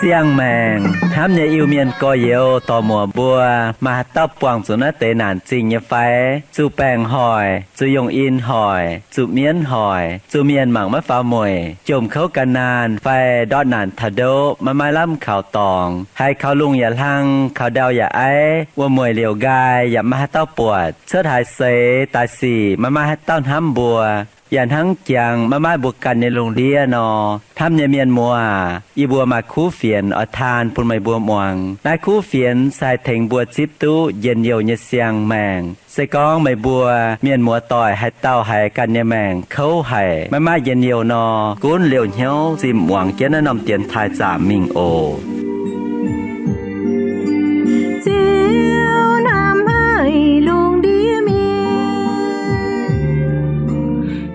Siang-maengc hnamv nyei Iu-Mienh gorx-youz dorc-muoc mbuo, maaih haaix dauh buangh zuqc naaiv deix naanc zingh nyei fai? Zuqc baengc hoic, zuqc yongh in hoic, zuqc mienv hoic, zuqc mienh mangc maiv faaux mueic, jomc kouv gan naanh fai ndortv naanc taux ndoqv maiv maaih lamh kaux dorngx, haiz kaux lungh yaac hlang, kaux ndau yaac aiv, wuom-mueic liouc nqaai yaac maiv maaih haaix dauh buatc, cuotv haaix seix daaih sic maiv maaih haaix dauh hnamv mbuo, yaac hnangv jangx maiv maaih mbuo ganh nyei lungh ndiev nor, hnamv nyei mienh muoz aac, yie mbuo maaih kuv fienx oix taan bun meih mbuo muangx. Naaiv kuv fienx se haih tengx mbuo zipv duqv njien-youh nyei siang-maengc. Se gorngv meih mbuo mienh muoz-doic haaix dauh haiz ganh nyei maengc kouv haic, maiv maaih njien-youh nor, gunv liouh hnyouv zinh muangx jienv naaiv norm dienx taaih zaamc mingh oc. Ziouv hnamv haic lungh ndiev mienh.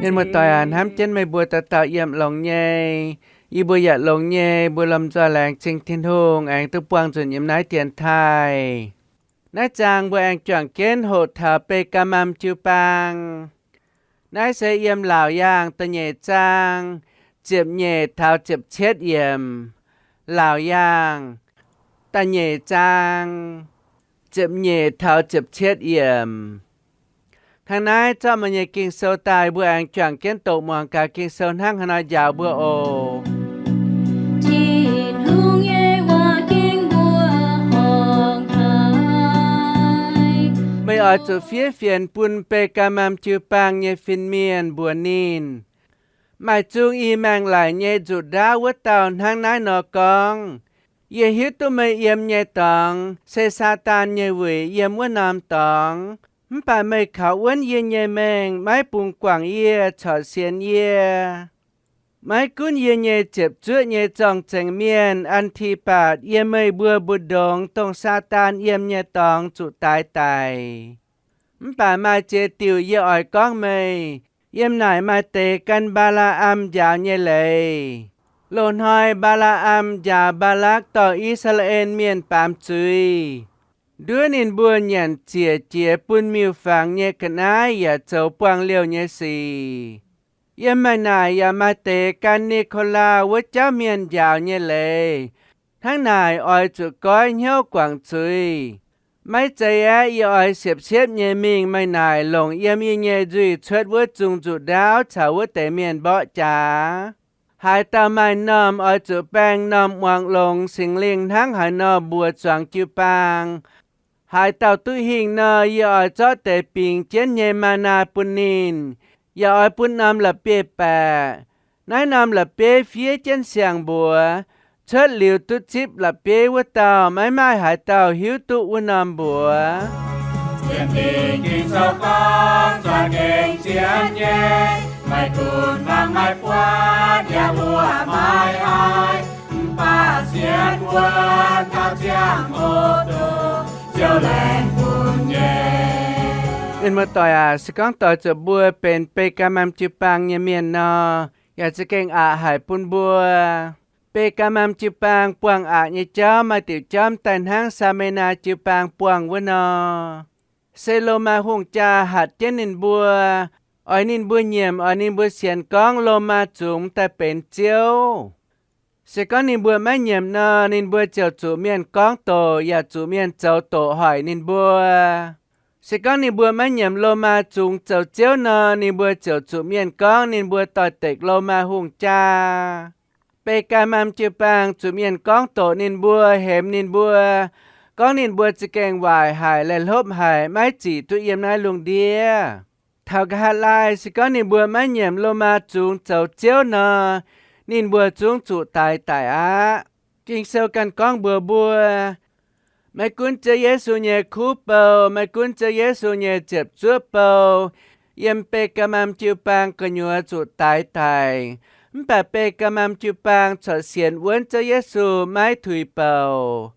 Mienh muoz-doic aac, hnamv jienv meih mbuo dauh dauh yiem longx nyei. Yie mbuo yaac longx nyei, mbuo lomh nzoih laengz zingh Tin-Hungh aengx duqv buangh nzunc yiem naaiv dienx taaih. Naaiv zaang mbuo aengx juangc jienv hoqc taux Begaa^mam jiu-baang. Naaiv se yiem Laauc Yaangh da'nyeic zaang ziepc nyeic taux ziepc cietv yiemc. Laauc Yaangh da'nyeic zaang ziepc nyeic taux ziepc cietv yiemc. Hnangv naaiv zorqv meih nyei Ging-Sou daaih, mbuo aengx juangc jienv doqc muangx gaax Ging-Sou hnangv haaix nor njaaux mbuo oc. Tin-Hungh nyei waac-ging mbuo horngc haic. Meih oix zuqc fiev fienx bun Begaa^mam jiu-baang nyei fin-mienh mbuox ninh, Maaih zung i maengx laic nyei nzuqc ndaauv wuov dauh hnangv naaiv nor gorngv, Yie hiuv duqv meih yiem nyei dorngx se Saadaan nyei wuic yiem wuov norm dorngx. Mv baac meih kaux wuonv yie nyei mengh, maiv bungx guangc yie, corc sienx yie. Maiv gunv yie nyei ziepc zuoqv nyei zorng-zengx mienh, An^ti^batc, yiem meih mbuo mbu'ndongx dongh Saadaan yiem nyei dorngx zuqc daix daic. Mv baac maaih ziex diuc yie oix gorngv meih. Yiem naaic maaih deix gan Mbaa^laa^am njaaux nyei leiz. Loz-hnoi Mbaa^laa^am njaaux Mbaa^lakv dorh I^saa^laa^en Mienh baamz zuiz, nduov ninh mbuo nyanc ziec jiex bun miuc-fangx nyei ga'naaiv yaac zoux buangh liouh nyei sic. Yiem meih naaic yaac maaih deix gan Ni^ko^laa wuov jauv mienh njaaux nyei leiz. Hnangv naaic oix zuqc goiv hnyouv guangc zuiz. Maiv zeiz aeqv, yie oix siepv-siepv nyei mingh meih naaic longc yiem yie nyei nzuih cuotv wuov zung nzuqc ndaauv caux wuov deix mienh mborqv jaax. Haaix dauh maaih m'normh oix zuqc baeng m'normh muangx longx Singx Lingh hnangv haaix nor mbuox zuangx jiu-baang. Haaix dauh duqv hingh nor, yie oix zorqv deix bingx jienv nyei maa^naa bun ninh, yaac oix bun norm la'bieiv-baeqc. Naaiv norm la'bieiv fiev jienv siang-mbuox. Cuotv liuz duqv zipv la'bieiv wuov dauh, maiv maaih haaix dauh hiuv duqv wuov norm mbuox. Sienx Ging-Sou gorngv, za'gengh sienx nyei, maiv gunv mangc maiv buatc, yaac mbuoqc maiv haih, mv baac sienx wuonv taux ziangh hoc dongh Ziouv laengz bun nyei. Mienh muoz-doic aac, se gorngv doix zuqc mbuo benx Begaa^mam jiu-baang nyei mienh nor, yaac za'gengh aqc haic bun mbuo. Begaa^mam jiu-baang buangh aqc nyei jauv maaih diuc jauv daaih hnangv Saa^me^naa jiu-baang buangh wuov nor. Se Lomaa hungh jaa hatc jienv ninh mbuo, oix ninh mbuo nyiemc, oix ninh mbuo sienx gorngv Lomaa zungx daaih benx ziouv. Se gorngv ninh mbuo maiv nyiemc nor, ninh mbuo ziouc zuqc mienh gorngv doqc yaac zuqc mienh zoux doqc hoic ninh mbuo. Se gorngv ninh mbuo maiv nyiemc Lomaa zungx zoux ziouv nor, ninh mbuo ziouc zuqc mienh gorngv ninh mbuo doix-dekc Lomaa hungh jaa. Begaa^mam jiu-baang zuqc mienh gorngv doqc ninh mbuo, hemx ninh mbuo, gorngv ninh mbuo za'gengh waaic haic, laih hlopv haic, maiv zic duqv yiem naaiv lungh ndiev. Taux nqa'haav laai, se gorngv ninh mbuo maiv nyiemc Lomaa zungx zoux ziouv nor, ninh mbuo zungv zuqc daix daic aqv. Ging-Sou ganh gorngv mbuox mbuo, maiv gunv Ziouv Yesu nyei kuv bou, maiv gunv Ziouv Yesu nyei ziepc zuoqv bou, yiem Begaa^mam jiu-baang gu'nyuoz zuqc daix daic. Mv baac Begaa^mam jiu-baang corc sienx wuonv Ziouv Yesu, maiv tuix bouc.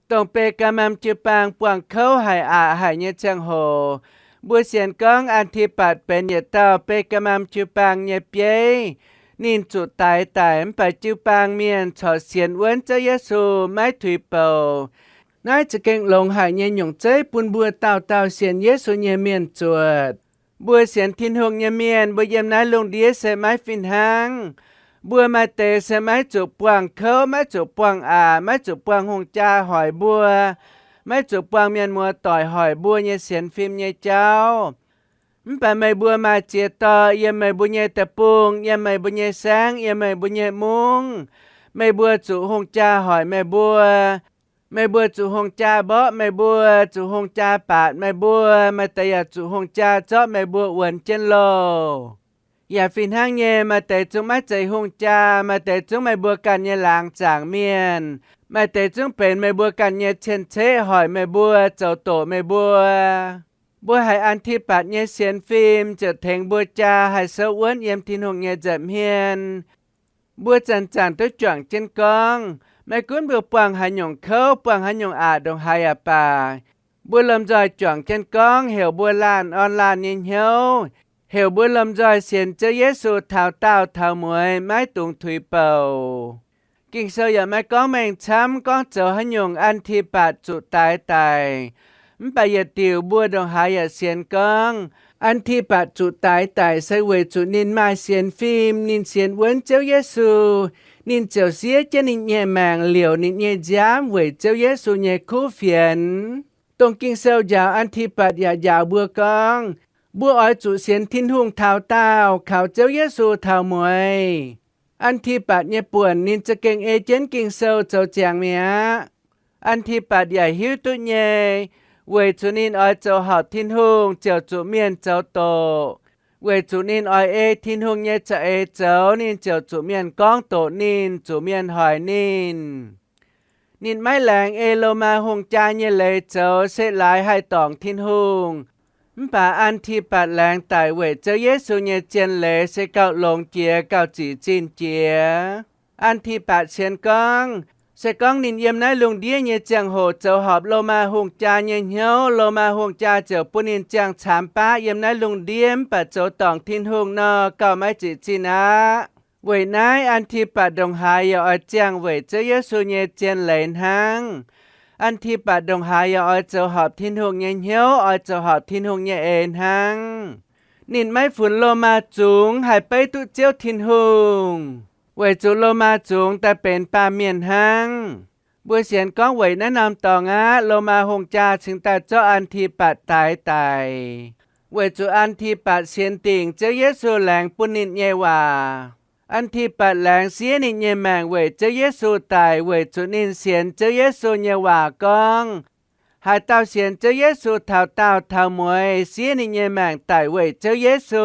Dongh Begaa^mam jiu-baang buangh kouv haic, aqc haic nyei ziangh hoc, mbuo sienx gorngv An^ti^batc benx yietc dauh Begaa^mam jiu-baang nyei bieiv. Ninh zuqc daix daic mv baac jiu-baang mienh corc sienx wuonv Ziouv Yesu maiv tuix bouc. Naaiv za'gengh longx haic nyei nyungc zeiv bun mbuo dauh dauh sienx Yesu nyei mienh zuotc. Mbuo sienx Tin-Hungh nyei mienh, mbuo yiem naaiv lungh ndiev se maiv fih hnangv. Mbuo maaih deix se maiv zuqc buangh kouv, maiv zuqc buangh aqc, maiv zuqc buangh hungh jaa hoic mbuo, maiv zuqc buangh mienh muoz-doic hoic mbuo nyei sienx fim nyei jauv. Mv baac meih mbuo maaih ziex dorh yiem meih mbuo nyei deic-bung, yiem meih mbuo nyei saengv, yiem meih mbuo nyei mungv. Meih mbuo zuqc hungh jaa hoic meih mbuo. Meih mbuo zuqc hungh jaa mborqv meih mbuo, zuqc hungh jaa baatc meih mbuo, maaih deix yaac zuqc hungh jaa zorqv meih mbuo wuonx jienv loh. Yaac fih hnangv nyei, maaih deix zungv maiv zeiz hungh jaa, maaih deix zungv meih mbuo ganh nyei laangz zaangc mienh, maaih deix zungv benx meih mbuo ganh nyei cien-ceqv hoic meih mbuo, zoux doqc meih mbuo. Mbuo haiz An^ti^batc nyei sienx fim ziouc tengx mbuo jaa haih souv wuonv yiem Tin-Hungh nyei nza'hmien. Mbuo zanc-zanc duqv juangc jienv gorngv, maiv gunv mbuo buangh haaix nyungc kouv, buangh haaix nyungc aqc ndongc haaix yaac baac, mbuo lomh nzoih juangc jienv gorngv heuc mbuo laanh orn laanh nyei hnyouv, heuc mbuo lomh nzoih sienx Ziouv Yesu taux daauh taux mueiz maiv dungx tuix bouc. Ging-Sou yaac maiv gorngv mengh camv gorngv zoux haaix nyungc An^ti^batc zuqc daix daic. Mv baac yietc diuc mbuo ndongc haaix yaac sienx gorngv, An^ti^batc zuqc daix daic se weic zuqc ninh maaih sienx fim, ninh sienx wuonv Ziouv Yesu, ninh ziouc siev jienv ninh nyei maengc liouc ninh nyei nziaamv weic Ziouv Yesu nyei kuv fienx. Dongh Ging-Sou njaaux An^ti^batc yaac njaaux mbuo gorngv, mbuo oix zuqc sienx Tin-Hungh taux daauh, kaux Ziouv Yesu taux mueiz. An^ti^batc nyei buonc ninh za'gengh ei jienv Ging-Sou zoux ziangx mi'aqv. An^ti^batc yaac hiuv duqv nyei, weic zuqc ninh oix zoux horpc Tin-Hungh ziouc zuqc mienh zoux doqc. Weic zuqc ninh oix ei Tin-Hungh nyei za'eix zoux, ninh ziouc zuqc mienh gorngv doqc ninh, zuqc mienh hoic ninh. Ninh maiv laengz ei Lomaa hungh jaa nyei leiz zoux, se laaix haih dorngc Tin-Hungh. Mv baac An^ti^batc laengz daic weic Ziouv Yesu nyei zien leiz se gauh longx jiex, gauh zic zinh jiex. An^ti^batc sienx gorngv, se gorngv ninh yiem naaiv lungh ndiev nyei ziangh hoc zoux horpc Lomaa hungh jaa nyei hnyouv, Lomaa hungh jaa ziouc bun ninh ziangh caamx baqv yiem naaiv lungh ndiev, mv baac zoux dorngc Tin-Hungh nor, gauh maiv zic zinh aqv. Weic naaiv An^ti^batc ndongc haaix yaac oix ziangh weic Ziouv Yesu nyei zien leiz hnangv. An^ti^batc ndongc haaix yaac oix zoux horpc Tin-Hungh nyei hnyouv, oix zoux horpc Tin-Hungh nyei eix hnangv. Ninh maiv funx Lomaa zungx haih beiv duqv Ziouv Tin-Hungh, weic zuqc Lomaa zungx daaih benx baamh mienh hnangv. Mbuo sienx gorngv weic naaiv norm dorngx aqv, Lomaa hungh jaa cingx daaih zorqv An^ti^batc daix daic, weic zuqc An^ti^batc sienx dingc Ziouv Yesu laengz bun ninh nyei waac. An^ti^batc laengz siev ninh nyei maengc weic Ziouv Yesu daic, weic zuqc ninh sienx Ziouv Yesu nyei waac gorngv, haaix dauh sienx Ziouv Yesu taux daauh taux mueiz, siev ninh nyei maengc daic weic Ziouv Yesu,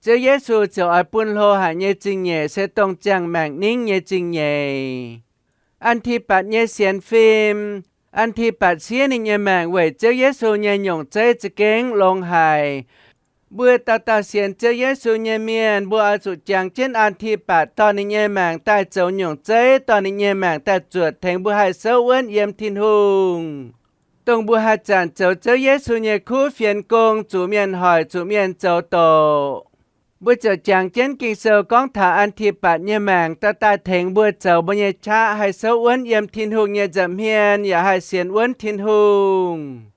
Ziouv Yesu ziouc oix bun hlo haic nyei zingh nyeic se dongh ziangh maengc ningv nyei zingh nyeic. An^ti^batc nyei sienx fim, An^ti^batc siev ninh nyei maengc weic Ziouv Yesu nyei nyungc zeiv za'gengh longx haic. Mbuo dauh dauh sienx Ziouv Yesu nyei mienh, mbuo oix zuqc jangx jienv An^ti^batc dorh ninh nyei maengc daaih zoux nyungc zeiv, dorh ninh nyei maengc daaih zuotc tengx mbuo haih souv wuonv yiem Tin-Hungh. Dongh mbuo haaix zanc zoux Ziouv Yesu nyei kuv fienx gong, zuqc mienh hoic, zuqc mienh zoux doqc, mbuo ziouc jangx jienv Ging-Sou gorngv taux An^ti^batc nyei maengc dorh daaih tengx mbuo zoux mbuo nyei qaqv haih souv wuonv yiem Tin-Hungh nyei nza'hmien yaac haih sienx wuonv Tin-Hungh.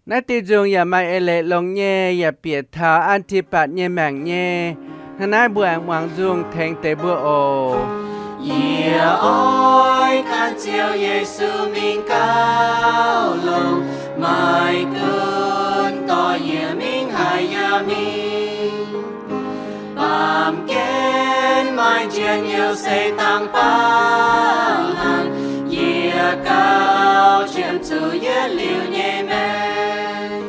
Naaiv diuh nzung yaac maaih eix leiz longx nyei, yaac bieqc taux An^ti^batc nyei maengc nyei. Hnangv naaiv mbuo aengx muangx nzung tengx deix mbuo oc. Yie oix gan Ziouv Yesu mingh gauh longx, maiv gunv dorh yie mingh haaix yaac mingh. Baamh gen maaih njien-youh se dangx baav haic, yie gauh qiemx zuqc yietc liuz nyei maengc.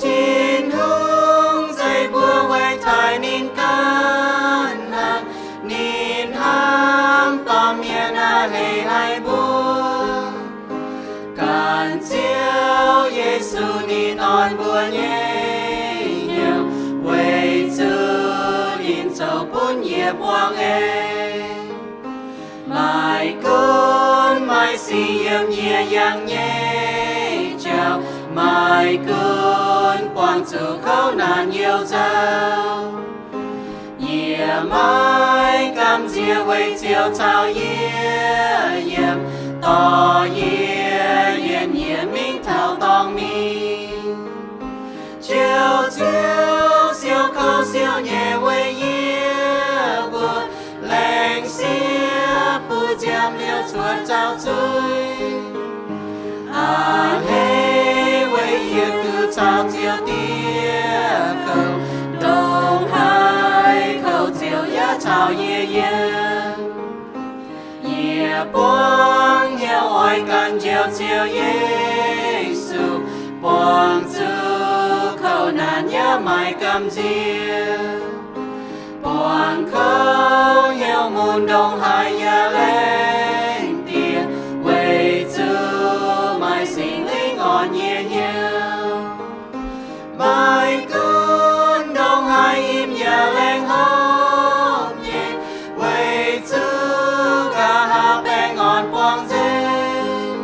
Tin-Hungh nzengc mbuo weic taaih ninh ganh hnangv, ninh hnamv baamh mienh a'hneiv haic mbuo. Ganh Ziouv Yesu ninh orn mbuo nyei hnyouv, weic zuqc ninh zoux bun yie buangh eix. Maiv gunv maaih sic yiem yie yangh nyei jauv, maiv gunv buangh zuqc kouv naanc youh nzauh, yie maiv nziex weic Ziouv caux yie yiem, dorh yie yietc nyieqc mingh taux dorngx mingh. Ziouv, Ziouv, siou kouv siou nyei weic yie mbuo, laengz siev bun nziaamv liouh cuotv zaux zuiz. A'hneiv weic yie duqv caux Ziouv diev kouv, ndongc haaix kouv Ziouv yaac caux yie yiem. Yie buangv hnyouv oix gan njoux Ziouv Yesu, buangh zuqc kouv naanc yaac maaih gamh nziex. Buangh kouv hnyouv mun ndongc haaix yaac laengh dieh, weic zuqc maaih Singx Lingh orn yie hnyouv. Maaih gunv ndongc haaix im yaac laengz hopv nyei, weic zuqc nqa'haav baengh orn buangh nzengc.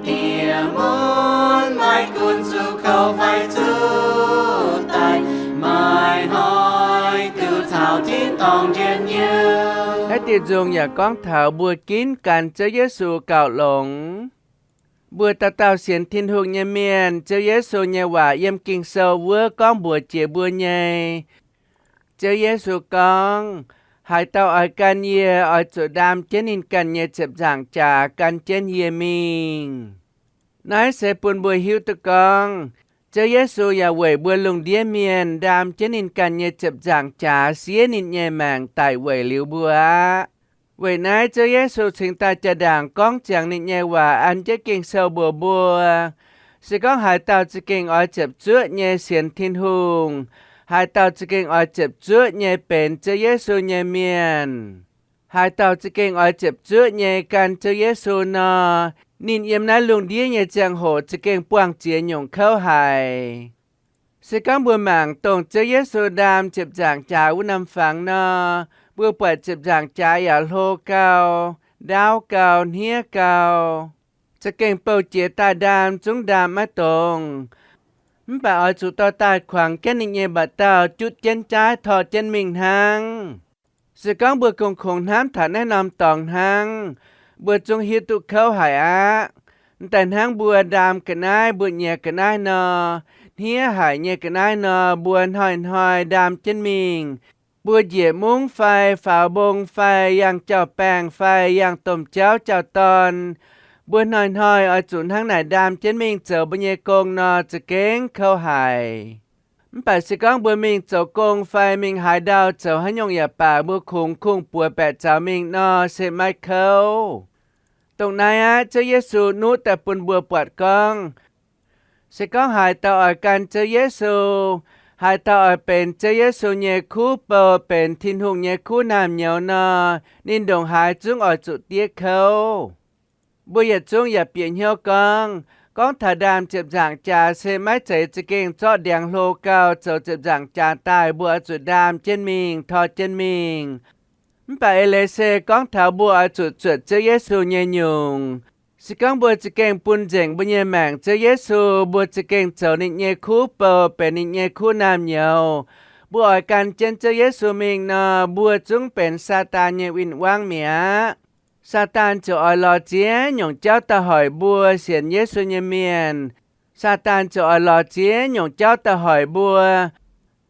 Dieh mun maaih gunv zuqc kouv fai zuqc daic, maaih hnoi duqv taux tin-dorngh njien-youh. Naaiv diuh nzung yaac gorngv taux mbuo ginv gan Ziouv Yesu gauh longx. Mbuo dauh dauh sienx Tin-Hungh nyei mienh, Ziouv Yesu nyei waac yiem Ging-Sou wuov gorngv mbuox jiex mbuo nyei. Ziouv Yesu gorngv, haaix dauh oix gan yie, oix zuqc ndaam jienv ninh ganh nyei ziepc nzaangc jaax gan jienv yie mingh. Naaiv se bun mbuo hiuv duqv gorngv, Ziouv Yesu yaac weic mbuo lungh ndiev mienh ndaam jienv ninh ganh nyei ziepc nzaangc jaax siev ninh nyei maengc daic weic liuz mbuo aqv. Weic naaiv Ziouv Yesu cingx daaih jaa-ndaangc gorngv ziangx ninh nyei waac an jienv Ging-Sou mbuox mbuo, se gorngv haaix dauh za'gengh oix ziepc zuoqv nyei sienx Tin-Hungh, haaix dauh za'gengh oix ziepc zuoqv nyei benx Ziouv Yesu nyei mienh, haaix dauh za'gengh oix ziepc zuoqv nyei gan Ziouv Yesu nor, ninh yiem naaiv lungh ndiev nyei ziangh hoc za'gengh buangh ziex nyungc kouv haic. Se gorngv mbuo mangc dongh Ziouv Yesu ndaam ziepc nzaangc jaax wuov norm fangx nor, mbuo buatc ziepc nzaangc jaax yaac hlo gau, ndaauv gau, hniev gau, za'gengh bouh jiex daaih ndaam zungv ndaam maiv dongz. Mv baac oix zuqc dorh daaih kuangx jienv ninh nyei mba'dauh, jutv jienv jaaiv tor jienv mingh hnangv. Se gorngv mbuo kungx kungx hnamv taux naaiv norm dorngx hnangv, mbuo zungv hiuv duqv kouv haic aqv. M'daaih hnangv mbuo ndaam ga'naaiv, mbuo nyiex ga'naaiv nor, hniev haic nyei ga'naaiv nor, mbuo hnoi-hnoi ndaam jienv mingh. Mbuo njiec mungv fai faaux mbong fai yangh jauv-baengh fai yangh domh jauv jauv-dorn, mbuo hnoi-hnoi oix zuqc hnangv naaic ndaam jienv mingh zoux mbuo nyei gong nor, za'gengh kouv haic. Mv baac se gorngv mbuo mingh zoux gong fai mingh haaix ndau zoux haaix nyungc yaac baac, mbuo kungx kungx-buoz baeqc zaux mingh nor, se maiv kouv. Dongh naaiv aqv, Ziouv Yesu nuqv daaih bun mbuo buatc gorngv, se gorngv haaix dauh oix gan Ziouv Yesu, haaix dauh oix benx Ziouv Yesu nyei kuv bou, benx Tin-Hungh nyei kuv naamh nyouz nor, ninh ndongc haaix zungv oix zuqc diev kouv. Mbuo yietc zungv yaac bieqc hnyouv gorngv, gorngv taux ndaam ziepc nzaangc jaax se maiv zeiz za'gengh zorqv ndiangx hlo gau zoux ziepc nzaangc jaax daaih, mbuo oix zuqc ndaam jienv mingh, tor jienv mingh. Mv baac eix leiz se gorngv taux mbuo oix zuqc zuotc Ziouv Yesu nyei nyungc. Se gorngv mbuo za'gengh bun nzengc mbuo nyei maengc Ziouv Yesu, mbuo za'gengh zoux ninh nyei kuv bou, benx ninh nyei kuv naamh nyouz, mbuo oix gan jienv Ziouv Yesu mingh nor, mbuo zungv benx Saadaan nyei win-wangv mi'aqv. Saadaan ziouc oix lorz ziex nyungc jauv daaih hoic mbuo sienx Yesu nyei mienh. Saadaan ziouc oix lorz ziex nyungc jauv daaih hoic mbuo,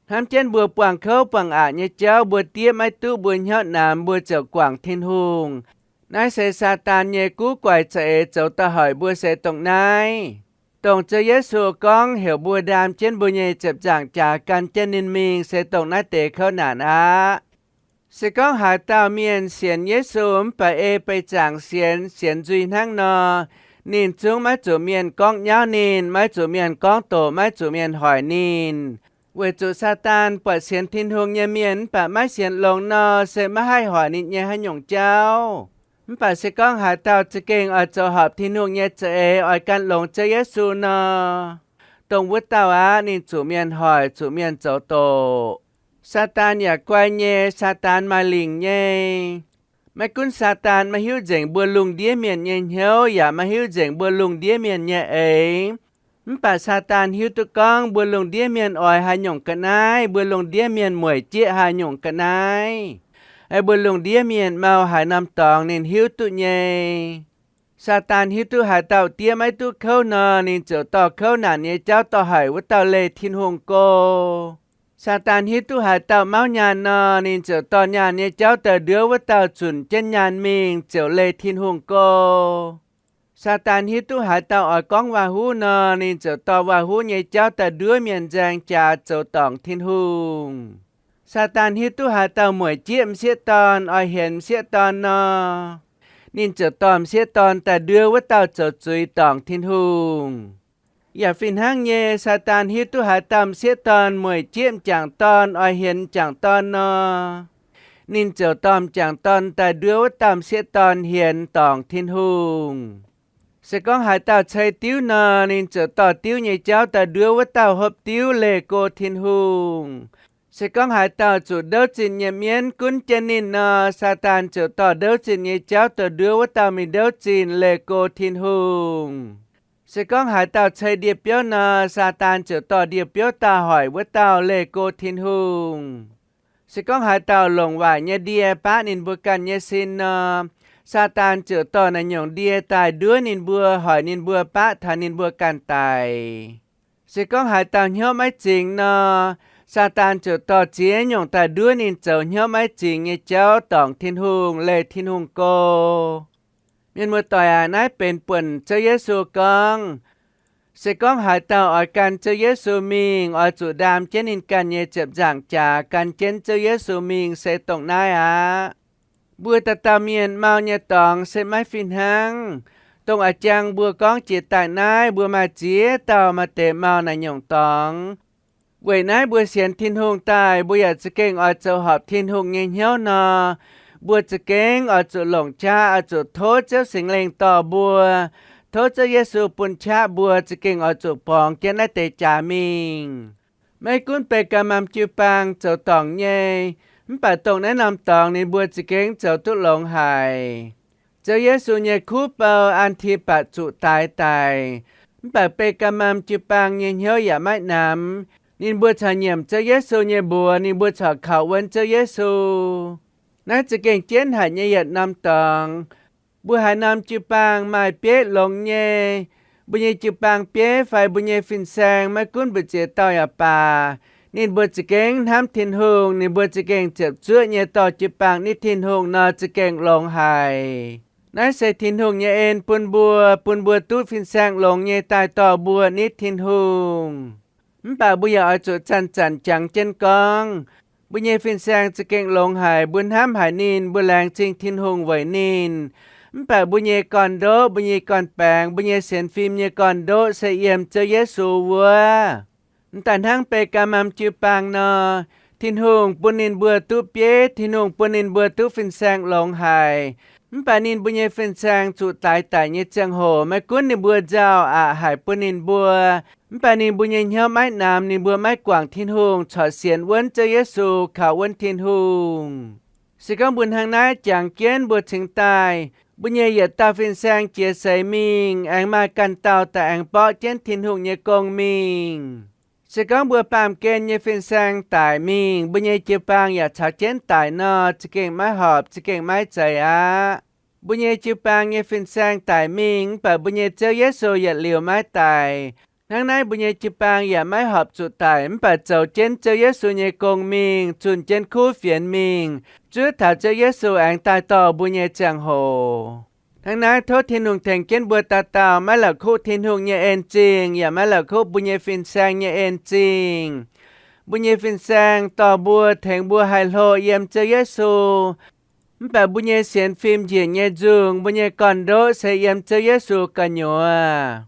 hnamv jienv mbuo buangh kouv buangh aqc nyei jauv, mbuo diev maiv duqv, mbuo hnyouv namx, mbuo ziouc guangc Tin-Hungh. Naaiv se Saadaan nyei guv guaix za'eix zoux daaih hoic mbuo se dongh naaiv. Dongh Ziouv Yesu gorngv heuc mbuo ndaam jienv mbuo nyei ziepc nzaangc jaax gan jienv ninh mingh se dongh naaiv deix kouv naanc aqv. Se gorngv haaix dauh mienh sienx Yesu mv baac ei beih zaangc sienx, sienx nzuih hnangv nor, ninh zungv maiv zuqc mienh gorngv nyauv ninh, maiv zuqc mienh gorngv doqc, maiv zuqc mienh hoic ninh. Weic zuqc Saadaan buatc sienx Tin-Hungh nyei mienh mv baac maiv sienx longx nor, se maiv haih hoic ninh nyei haaix nyungc jauv. Mv baac se gorngv haaix dauh za'gengh oix zoux horpc Tin-Hungh nyei za'eix, oix gan longx Ziouv Yesu nor, dongh wuov dauh aqv, ninh zuqc mienh hoic, zuqc mienh zoux doqc. Saadaan yaac guai nyei, Saadaan maaih lingc nyei. Maiv gunv Saadaan maiv hiuv nzengc mbuo lungh ndiev mienh nyei hnyouv, yaac maiv hiuv nzengc mbuo lungh ndiev mienh nyei eix. Mv baac Saadaan hiuv duqv gorngv mbuo lungh ndiev mienh oix haaix nyungc ga'naaiv, mbuo lungh ndiev mienh mueic jieqv haaix nyungc ga'naaiv. Aengx mbuox lungh ndiev mienh mau haaix norm dorngx ninh hiuv duqv nyei. Saadaan hiuv duqv haaix dauh diev maiv duqv kouv nor, ninh ziouc dorh kouv naanc nyei jauv dorh haic wuov dauh leih Tin-Hungh go. Saadaan hiuv duqv haaix dauh mauv nyaanh nor, ninh ziouc dorh nyaanh nyei jauv daaih nduov wuov dauh zunc jienv nyaanh mingh ziouc leih Tin-Hungh go. Saadaan hiuv duqv haaix dauh oix gorngv waac-huv nor, ninh ziouc dorh waac-huv nyei jauv daaih nduov mienh nzaeng jaax zoux dorngc Tin-Hungh. Saadaan hiuv duqv haaix dauh mueic jieqv m'sieqv dorn oix hienx m'sieqv dorn nor, ninh ziouc dorh m'sieqv dorn daaih nduov wuov dauh zoux zuiz dorngc Tin-Hungh. Yaac fih hnangv nyei, Saadaan hiuv duqv haaix dauh m'sieqv dorn mueic jieqv m'jangc dorn oix hienx m'jangc dorn nor, ninh ziouc dorh m'jangc dorn daaih nduov wuov dauh m'sieqv dorn hienx dorngc Tin-Hungh. Se gorngv haaix dauh cei diuv nor, ninh ziouc dorh diuv nyei jauv daaih nduov wuov dauh hopv diuv leih go Tin-Hungh. Se gorngv haaix dauh zuqc ndouv zinh nyei mienv gunv jienv ninh nor, Saadaan ziouc dorh ndouv zinh nyei jauv daaih nduov wuov dauh mingh ndouv zinh leih go Tin-Hungh. Se gorngv haaix dauh cei ndie-biouv nor, Saadaan ziouc dorh ndie-biouv daaih hoic wuov dauh leih go Tin-Hungh. Se gorngv haaix dauh longc waaic nyei ndie baqv ninh mbuo ganh nyei sin nor, Saadaan ziouc dorh naaiv nyungc ndie daaih nduov ninh mbuo, hoic ninh mbuo baqv taux ninh mbuo ganh daic. Se gorngv haaix dauh hnyouv maiv zingx nor, Saadaan ziouc dorh ziex nyungc daaih nduov ninh zoux hnyouv maiv zingx nyei jauv dorngc Tin-Hungh, leih Tin-Hungh go. Mienh muoz-doic aac, naaiv benx buonc Ziouv Yesu gorngv, se gorngv haaix dauh oix gan Ziouv Yesu mingh, oix zuqc ndaam jienv ninh ganh nyei ziepc nzaangc jaax gan jienv Ziouv Yesu mingh se dongh naaiv aqv. Mbuo dauh dauh mienh mau nyei dorngx se maiv fih hnangv. Dongh a'jang mbuo gorngv jiex daaih naaiv, mbuo maaih ziex dauh maaih deix mau naaiv nyungc dorngx. Weic naaiv mbuo sienx Tin-Hungh daaih, mbuo yaac za'gengh oix zoux horpc Tin-Hungh nyei hnyouv nor, mbuo za'gengh oix zuqc longc qaqv, oix zuqc tov Ziouv Singx Lingh dorh mbuo, tov Ziouv Yesu bun qaqv mbuo za'gengh oix zuqc borngz jienv naaiv deix jaax mingh. Maiv gunv Begaa^mam jiu-baang zoux dorngc nyei, mv baac dongh naaiv norm dorngx ninh mbuo za'gengh zoux duqv longx haic. Ziouv Yesu nyei kuv bou, An^ti^batc, zuqc daix daic, mv baac Begaa^mam jiu-baang nyei hnyouv yaac maiv namx. Ninh mbuo corc nyiemc Ziouv Yesu nyei mbuox, ninh mbuo corc kaux wuonv Ziouv Yesu. Naaiv za'gengh jienv haic nyei yietc norm dorngx. Mbuo haaix norm jiu-baang maaih bieiv longx nyei, mbuo nyei jiu-baang bieiv fai mbuo nyei fin-saeng, maiv gunv mbu'ziex dauh yaac baac, ninh mbuo za'gengh hnamv Tin-Hungh, ninh mbuo za'gengh ziepc zuoqv nyei dorh jiu-baang nitv Tin-Hungh nor, za'gengh longx haic. Naaiv se Tin-Hungh nyei en bun mbuo, bun mbuo duqv fin-saeng longx nyei daaih dorh mbuo nitv Tin-Hungh. Mv baac mbuo yaac oix zuqc zanc-zanc jangx jienv gorngv, mbuo nyei fin-saeng za'gengh longx haic, mbuo hnamv haic ninh, mbuo laengz zingh Tin-Hungh weic ninh. Mv baac mbuo nyei gorn-ndoqv, mbuo nyei gorn-baengx, mbuo nyei sienx fim nyei gorn-ndoqv se yiem Ziouv Yesu wuov. M'daaih hnangv Begaa^mam jiu-baang nor, Tin-Hungh bun ninh mbuo duqv bieiv, Tin-Hungh bun ninh mbuo duqv fin-saeng longx haic. Mv baac ninh mbuo nyei fin-saeng zuqc daix daic nyei ziangh hoc, maiv gunv ninh mbuo nzauh aqc haic bun ninh mbuo, mv baac ninh mbuo nyei hnyouv maiv namx, ninh mbuo maiv guangc Tin-Hungh, corc sienx wuonv Ziouv Yesu, kaux wuonv Tin-Hungh. Se gorngv mbuo hnangv naaiv jangx jienv mbuo cingx daaih, mbuo nyei yietc dauh fin-saeng jiex seix mingh, aengx maaih ganh dauh daaih aengx mborqv jienv Tin-Hungh nyei gong mingh. Se gorngv mbuo baamh gen nyei fin-saeng daic mingh, mbuo nyei jiu-baang yaac caux jienv daic nor, za'gengh maiv horpc, za'gengh maiv zeiz aqv. Mbuo nyei jiu-baang nyei fin-saeng daic mingh, mv baac mbuo nyei Ziouv Yesu yietc liuz maiv daic. Hnangv naaiv mbuo nyei jiu-baang yaac maiv horpc zuqc daic, mv baac zoux jienv Ziouv Yesu nyei gong mingh, zunh jienv kuv fienx mingh, zuov taux Ziouv Yesu aengx daaih dorh mbuo nyei ziangh hoc. Hnangv naaiv tov Tin-Hungh tengx jienv mbuo dauh dauh maiv la'kuqv Tin-Hungh nyei en-zingh, yaac maiv la'kuqv mbuo nyei fin-saeng nyei en-zingh. Mbuo nyei fin-saeng dorh mbuo, tengx mbuo haih hlo yiem Ziouv Yesu. Mv baac mbuo nyei sienx fim njiec nyei nzungh, mbuo nyei gorn-ndoqv se yiem Ziouv Yesu gu'nyuoz.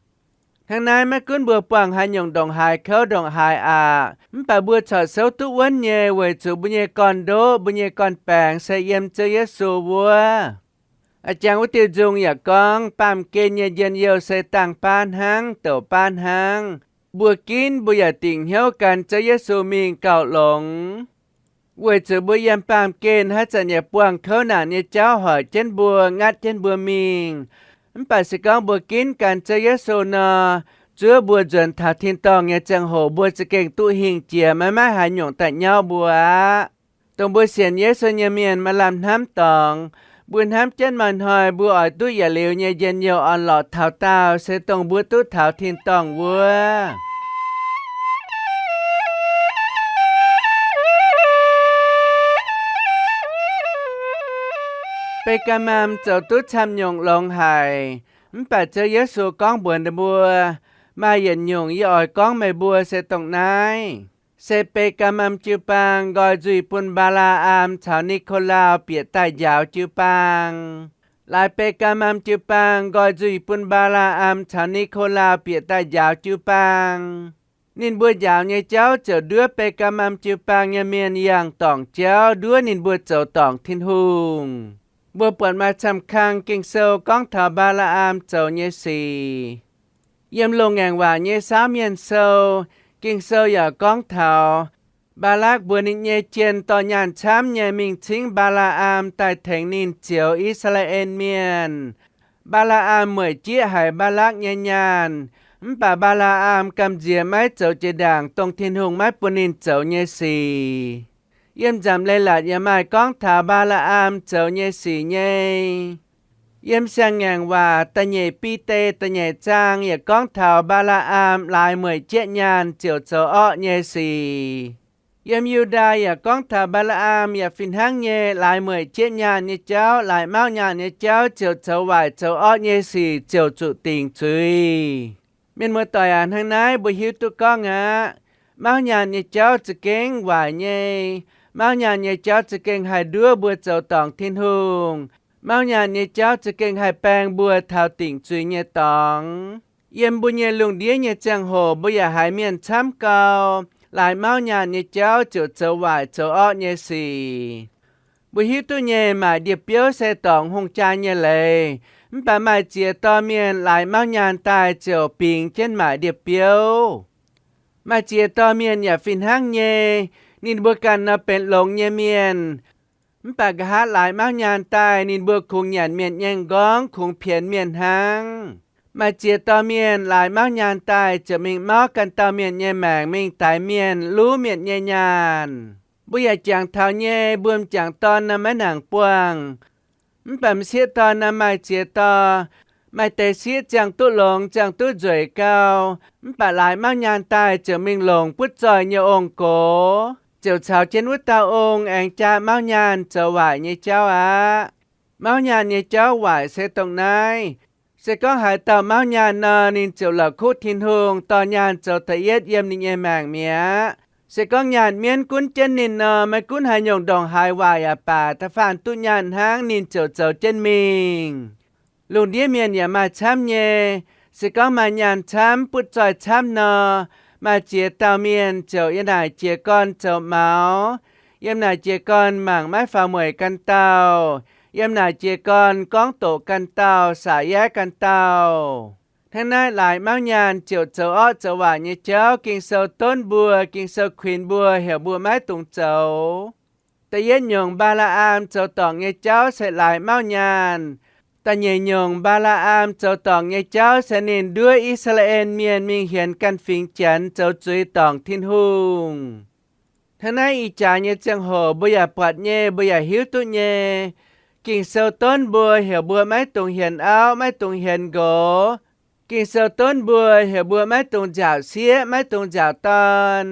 Hnangv naaiv maiv gunv mbuo buangh haaix nyungc ndongc haaix kouv ndongc haaix aqc, mv baac mbuo corc souv duqv wuonv nyei, weic zuqc mbuo nyei gorn-ndoqv, mbuo nyei gorn-baengx se yiem Ziouv Yesu wuov. A'jang wuov diuh nzung yaac gorngv, baamh gen nyei njien-youh se dangh baav hnangv, douc baav hnangv. Mbuo ginv mbuo yaac dingc hnyouv gan Ziouv Yesu mingh gauh longx. Weic zuqc mbuo yiem baamh gen haaix zanc yaac buangh kouv naanc nyei jauv hoic jienv mbuo, ngatv jienv mbuo mingh. Mv baac se gorngv mbuo ginv gan Ziouv Yesu nor, zuov mbuo nzuonx taux tin-dorngh nyei ziangh hoc mbuo za'gengh duqv hingh jiex, maiv maaih haaix nyungc daaih nyauv mbuo aqv. Dongh mbuo sienx Yesu nyei mienh maaih lamh hnamv dorngx. Mbuo hnamv jienv maaih hnoi mbuo oix duqv yietc liuz nyei njien-youh orn-lorqc taux daauh, se dongh mbuo duqv taux tin-dorngh wuov. Bege^gaa^mam zoux duqv camv nyungc longx haic, mv baac Ziouv Yesu gorngv mbuox ninh mbuo, maaih yietc nyungc yie oix gorngv meih mbuo se dongh naaiv. Se Bege^gaa^mam jiu-baang nqoi nzuih bun Mbaa^laa^am caux Ni^ko^lau bieqc daaih njaaux jiu-baang. Laaix Bege^gaa^mam jiu-baang nqoi nzuih bun Mbaa^laa^am caux Ni^ko^lau bieqc daaih njaaux jiu-baang. Ninh mbuo njaaux nyei jauv ziouc nduov Bege^gaa^mam jiu-baang nyei mienh yangh dorngc jauv, nduov ninh mbuo zoux dorngc Tin-Hungh. Mbuo buatc maaih camv kang Ging-Sou gorngv taux Mbaa^laa^am zoux nyei sic. Yiem Loz-Ngaengc Waac nyei saauv mienh sou, Ging-Sou yaac gorngv taux Mbaalakc mbuox ninh nyei jien dorh nyaanh camv nyei mingh cingv Mbaa^laa^am daaih tengx ninh zioux I^saa^laa^en Mienh. Mbaa^laa^am mueic jieqv haiz Mbaalakc nyei nyaanh, mv baac Mbaa^laa^am gamh nziex maiv zoux jiex ndaangc dongh Tin-Hungh maiv bun ninh zoux nyei sic. Yiem Nzamc Leiz-Latc yaac maaih gorngv taux Mbaa^laa^am zoux nyei sic nyei. Yiem Siang-Ngaengc Waac da'nyeic Bide da'nyeic zaang yaac gorngv taux Mbaa^laa^am laaix mueic jieqv nyaanh ziouc zoux orqv nyei sic. Yiem Yu^ndaa yaac gorngv taux Mbaa^laa^am yaac fih hnangv nyei laaix mueic jieqv nyaanh nyei jauv, laaix mauv nyaanh nyei jauv ziouc zoux waaic zoux orqv nyei sic ziouc zuqc dingc zuiz. Mienh muoz-doic aac, hnangv naaiv mbuo hiuv duqv gorngv aqv. Mauv nyaanh nyei jauv za'gengh waaic nyei. Mauv nyaanh nyei jauv za'gengh haih nduov mbuo zoux dorngc Tin-Hungh. Mauv nyaanh nyei jauv za'gengh haih baeng mbuo taux dingc zuiz nyei dorngx. Yiem mbuo nyei lungh ndiev nyei ziangh hoc mbuo yaac haiz mienh camv gau, laaix mauv nyaanh nyei jauv ziouc zoux waaic zoux orqv nyei sic. Mbuo hiuv duqv nyei, maaic ndie-biouv se dorngc hungh jaa nyei leiz, mv baac maaih ziex dorh mienh laaix mauv nyaanh daaih ziouc bingx jienv maaic ndie-biouv. Maaih ziex dorh mienh yaac fih hnangv nyei, ninh mbuo ganh nor benx longx nyei mienh, mv baac nqa'haav laaix mauv nyaanh daaih ninh mbuo kungx nyanc mienh nyei m'nqorngv, kungx pienx mienh hnangv. Maaih ziex dorh mienh laaix mauv nyaanh daaih ziouc mingh mauv ganh dauh mienh nyei maengc, mingh daix mienh, luv mienh nyei nyaanh. Mbuo yaac jangx taux nyei, mbuo m'jangc dorn nor maiv nangc buangh. Mv baac m'sieqv dorn nor maaih ziex dorh, maaih deix sieqv ziangh duqv longx, ziangh duqv nzueic gau, mv baac laaix mauv nyaanh daaih ziouc mingh longc butv zoih nyei ong-gox, ziouc caux jienv wuov dauh ong aengx jaa mauv nyaanh zoux waaic nyei jauv aqv. Mauv nyaanh nyei jauv waaic se dongh naaiv. Se gorngv haaix dauh mauv nyaanh nor, ninh ziouc la'kuqv Tin-Hungh, dorh nyaanh zoux da'yietv yiem ninh nyei maengc mi'aqv. Se gorngv nyaanh mienv gunv jienv ninh nor, maiv gunv haaix nyungc ndongc haaix waaic yaac baac, da'faanh duqv nyaanh hnangv ninh ziouc zoux jienv mingh. Lungh ndiev mienh yaac maaih camv nyei. Se gorngv maaih nyaanh camv, butv zoih camv nor, maaih ziex dauh mienh ziouc yiem naaic jiez gorn zoux maux, yiem naaic jiez gorn mangc maiv faaux mueic ganh dauh, yiem naaic jiez gorn gorngv doqc ganh dauh, saax yaav ganh dauh. Hnangv naaiv laaix mauv nyaanh ziouc zoux orqv zoux waaic nyei jauv Ging-Sou donv mbuo, Ging-Sou kuinx mbuo, heuc mbuo maiv dungx zoux. Da'yietv nyungc, Mbaa^laa^am zoux dorngc nyei jauv se laaix mauv nyaanh. Da'nyeic nyungc, Mbaa^laa^am zoux dorngc nyei jauv se ninh nduov I^saa^laa^en Mienh mingh hienx ganh fingx Janx, zoux zuiz dorngc Tin-Hungh. Hnangv naaiv ih jaax nyei ziangh hoc mbuo yaac buatc nyei, mbuo yaac hiuv duqv nyei. Ging-Sou donv mbuo, heuc mbuo maiv dungx hienx auv, maiv dungx hienx nqox. Ging-Sou donv mbuo, heuc mbuo maiv dungx nziaauc sieqv, maiv dungx nziaauc dorn.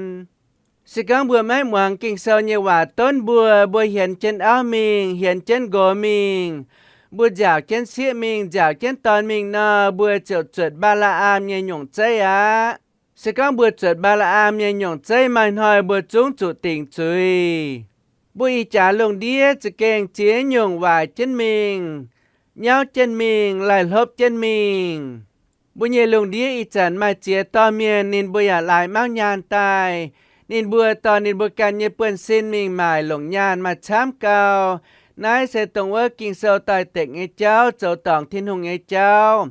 Se gorngv mbuo maiv muangx Ging-Sou nyei waac donv mbuo, mbuo hienx jienv auv mingh, hienx jienv nqox mingh, mbuo nziaauc jienv sieqv mingh, nziaauc jienv dorn mingh nor, mbuo ziouc zuotc Mbaa^laa^am nyei nyungc zeiv aqv. Se gorngv mbuo zuotc Mbaa^laa^am nyei nyungc zeiv, maaih hnoi mbuo zungv zuqc dingc zuiz. Mbuo ih jaax lungh ndiev za'gengh ziex nyungc waaic jienv mingh, nyauv jienv mingh, laih hlopv jienv mingh. Mbuo nyei lungh ndiev ih zanc maaih ziex dorh mienh, ninh mbuo yaac laaix mauv nyaanh daaih. Ninh mbuo dorh ninh mbuo ganh nyei buonv-sin mingh maaic longc nyaanh maaih camv gau. Naaiv se dongh wuov Ging-Sou doix-dekc nyei jauv, zoux dorngc Tin-Hungh nyei jauv.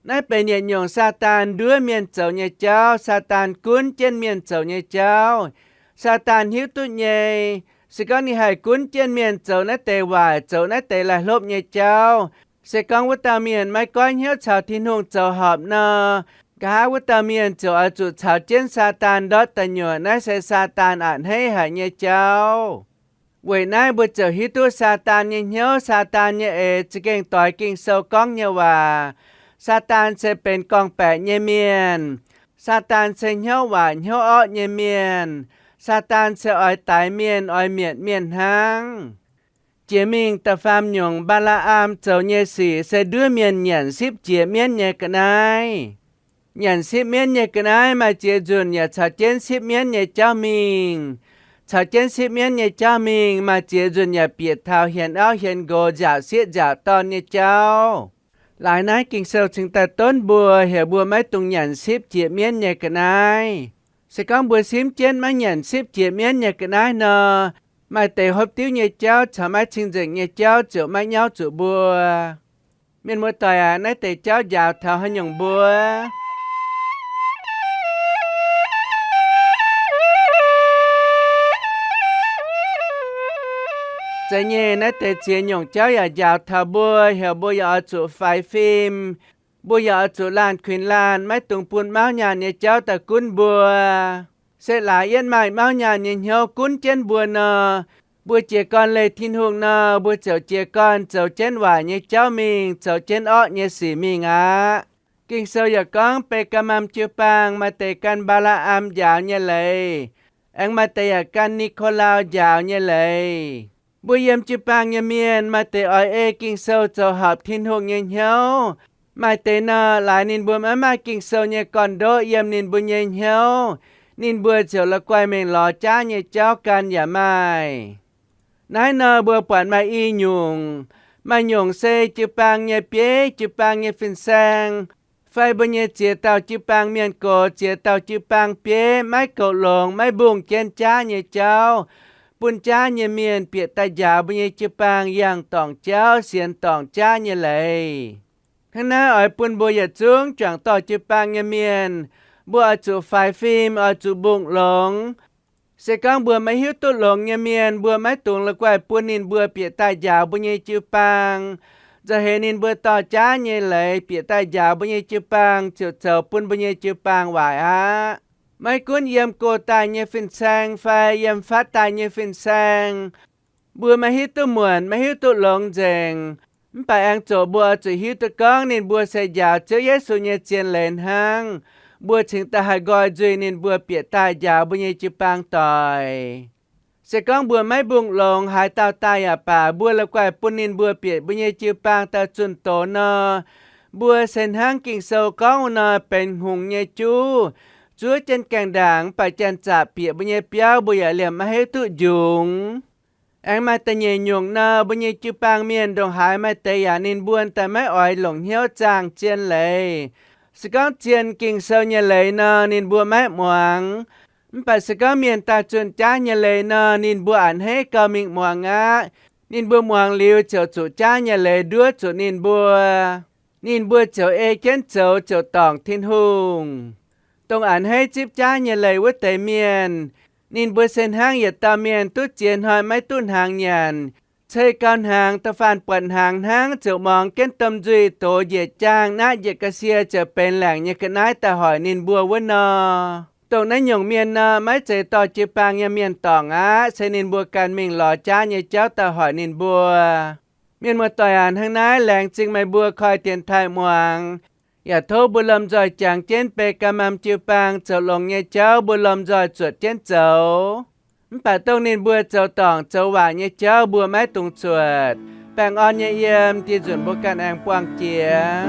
Naaiv benx yietc nyungc Saadaan nduov mienh zoux nyei jauv, Saadaan gunv jienv mienh zoux nyei jauv. Saadaan hiuv duqv nyei, se gorngv ninh haih gunv jienv mienh zoux naaiv deix waaic, zoux naaiv deix laih hlopv nyei jauv, se gorngv wuov dauh mienh maiv goiv hnyouv caux Tin-Hungh zoux horpc nor, nqa'haav wuov dauh mienh ziouc oix zuqc caux jienv Saadaan ndortv da'nyuoqc. Naaiv se Saadaan a'hneiv haic nyei jauv. Weic naaiv mbuo ziouc hiuv duqv Saadaan nyei hnyouv, Saadaan nyei eix za'gengh doix Ging-Sou gorngv nyei waac. Saadaan se benx gorngv-baeqc nyei mienh. Saadaan se hnyouv waaic hnyouv orqv nyei mienh. Saadaan se oix daix mienh, oix mietc mienh hnangv. Jiex mingh da'faam nyungc, Mbaa^laa^am zoux nyei sic se nduov mienh nyanc sipv jiex mienv nyei ga'naaiv. Nyanc sipv mienv nyei ga'naaiv maaih ziex nzunc yaac caux jienv sipv mienv nyei jauv mingh. Caux jienv sipv mienv nyei jauv mingh, maaih ziex nzunc yaac bieqc taux hienx auv hienx nqox, nziaauc sieqv nziaauc dorn nyei jauv. Laaix naaiv Ging-Sou cingx daaih donv mbuo, heuc mbuo maiv dungx nyanc sipv jiex mienv nyei ga'naaiv. Se gorngv mbuo simv jienv maiv nyanc sipv jiex mienv nyei ga'naaiv nor, maaih deix hopv diuv nyei jauv caux maiv cing-nzengc nyei jauv ziouc maiv nyauv zuqc mbuo. Mienh muoz-doic aac, naaiv deix jauv njaaux taux haaix nyungc mbuo? Zeiz nyei, naaiv deix ziex nyungc jauv yaac njaaux taux mbuo, heuc mbuo yaac oix zuqc faix fim. Mbuo yaac oix zuqc laanh kuinx laanh, maiv dungx bun mauv nyaanh nyei jauv daaih gunv mbuo. Se laaix yietv maaih mauv nyaanh nyei hnyouv gunv jienv mbuo nor, mbuo jiez gorn leih Tin-Hungh nor, mbuo ziouc jiez gorn zoux jienv waaic nyei jauv mingh, zoux jienv orqv nyei sic mingh aqv. Ging-Sou yaac gorngv, Beigamam jiu-baang maaih deix gan Mbaa^laa^am njaaux nyei leiz, aengx maaih deix yaac gan Ni^ko^lau njaaux nyei leiz. Mbuo yiem jiu-baang nyei mienh maaih deix oix ei Ging-Sou zoux horpc Tin-Hungh nyei hnyouv. Maaih deix nor, laaix ninh mbuo maiv maaih Ging-Sou nyei gorn-ndoqv yiem ninh mbuo nyei hnyouv, ninh mbuo ziouc la'guaih mingh lorz jaav nyei jauv gan yaac maaih. Naaiv nor mbuo buatc maaih i nyungc. Maaih nyungc se jiu-baang nyei bieiv, jiu-baang nyei fin-saeng, fai mbuo nyei ziex dauh jiu-baang mienh gox, ziex dauh jiu-baang bieiv maiv goux longx, maiv mbungh jienv jaav nyei jauv, bun jaav nyei mienh bieqc daaih njaaux mbuo nyei jiu-baang yangh dorngc jauv, sienx dorngc jaav nyei leiz. Hnangv naaiv oix bun mbuo yietc zungv juangc dorh jiu-baang nyei mienh, mbuo oix zuqc faix fim, oix zuqc mbungh longx. Se gorngv mbuo maiv hiuv duqv longx nyei mienh, mbuo maiv dungx la'guaih bun ninh mbuo bieqc daaih njaaux mbuo nyei jiu-baang. Nzauh heix ninh mbuo dorh jaav nyei leiz bieqc daaih njaaux mbuo nyei jiu-baang ziouc zoux bun mbuo nyei jiu-baang waaic aqv. Maiv gunv yiem go daaih nyei fin-saeng fai yiem fatv daaih nyei fin-saeng, mbuo maiv hiuv duqv muonc, maiv hiuv duqv longx nzengc. Mv baac aengx zoqc mbuo oix zuqc hiuv duqv gorngv ninh mbuo se njaaux Ziouv Yesu nyei zien leiz hnangv. Mbuo cingx daaih haih nqoi nzuih ninh mbuo bieqc daaih njaaux mbuo nyei jiu-baang doic. Se gorngv mbuo maiv mbungh longx, haaix dauh daaih yaac baac, mbuo la'guaih bun ninh mbuo bieqc mbuo nyei jiu-baang daaih zunh doz nor, mbuo se hnangv Ging-Sou gorngv wuov nor, benx hngongx nyei juv, zuov jienv gaengh ndaangc, mv baac janx-zaqc bieqc mbuo nyei biauv, mbuo yaac liemh maiv hiuv duqv njungx. Aengx maaih da'nyeic nyungc nor, mbuo nyei jiu-baang mienh ndongc haaix maaih deix yaac ninh mbuo daaih maiv oix longc hnyouv zaangh zien leiz. Se gorngv zien Ging-Sou nyei leiz nor, ninh mbuo maiv muangx. Mv baac se gorngv mienh daaih zunh jaav nyei leiz nor, ninh mbuo a'hneiv gauh mingh muangx aqv. Ninh mbuo muangx liuz ziouc zuqc jaav nyei leiz nduov zuqc ninh mbuo. Ninh mbuo ziouc ei jienv zoux, ziouc dorngc Tin-Hungh. Dongh a'hneiv zipv jaav nyei leiz wuov deix mienh, ninh mbuo se hnangv yietc dauh mienh duqv ziex hnoi maiv duqv hnaangx nyanc, cei gau hnaangx, da'faanh buatc hnaangx hnangv ziouc morngx jienv domh nzuih dox njiec jaangh naqv njiec ga'sie ziouc benx laengc nyei ga'naaiv daaih hoic ninh mbuo wuov nor. Dongh naaiv nyungc mienh nor, maiv zeiz dorh jiu-baang nyei mienh dorngc aqv. Se ninh mbuo ganh mingh lorz jaav nyei jauv daaih hoic ninh mbuo. Mienh muoz-doic aac, hnangv naaiv laengz zingh meih mbuo koi dienx taaih muangx. Yaac tov mbuo lomh nzoih jangx jienv Beigamam jiu-baang zoux longx nyei jauv mbuo lomh nzoih zuotc jienv zoux. Mv baac dongh ninh mbuo zoux dorngc zoux waaic nyei jauv mbuo maiv dungx zuotc. Baengh orn nyei yiem, dih nzunc mbuo ganh aengx buangh jiex.